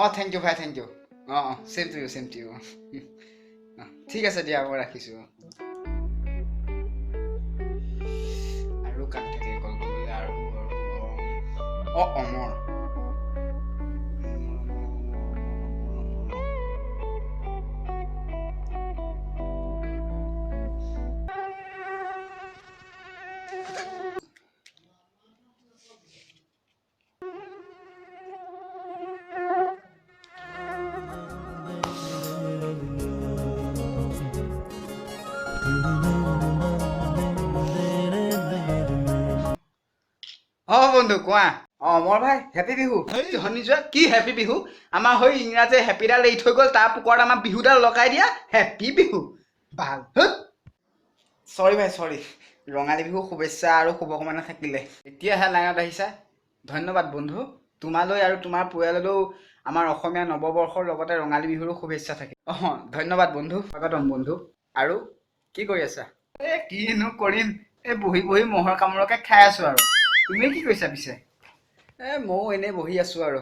অঁ, thank U ভাই, thank U. অঁ অঁ, same to you, same to you. অঁ, ঠিক আছে দিয়া, মই ৰাখিছোঁ। আৰু কাক থাকে কল কৰিবলৈ? আৰু আৰু অঁ, অমৰ। অঁ বন্ধু, কোৱা। অঁ অমৰ ভাই, হেপী বিহু। ধনী যোৱা কি হেপী বিহু? আমাৰ হৈ ইংৰাজে হেপীডাল এৰি থৈ গ'ল, তাৰ পুকৰত আমাৰ বিহুডাল লগাই দিয়া হেপী বিহু। ভাল, চৰি ভাই, চৰি। ৰঙালী বিহু শুভেচ্ছা আৰু শুভকামনা থাকিলে। এতিয়াহে লাইনত আহিছা, ধন্যবাদ বন্ধু। তোমালৈ আৰু তোমাৰ পৰিয়াললৈও আমাৰ অসমীয়া নৱবৰ্ষৰ লগতে ৰঙালী বিহুৰো শুভেচ্ছা থাকিল। অঁ, ধন্যবাদ বন্ধু। স্বাগতম বন্ধু। আৰু কি কৰি আছা? এই কিনো কৰিম, এই বহি বহি মহৰ কামোৰকে খাই আছো আৰু। তুমি কি কৰিছা পিছে? এ ময়ো এনেই বহি আছো আৰু।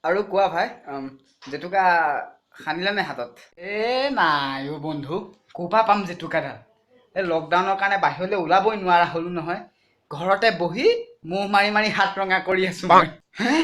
আৰু কোৱা ভাই, জেতুকা সানিলা নে হাতত? এ নাই অ' বন্ধু, ক'ৰপৰা পাম জেতুকাডাল? এই লকডাউনৰ কাৰণে বাহিৰলৈ ওলাবই নোৱাৰা হ'লো নহয়। ঘৰতে বহি মহ মাৰি মাৰি হাত ৰঙা কৰি আছো মই। হে,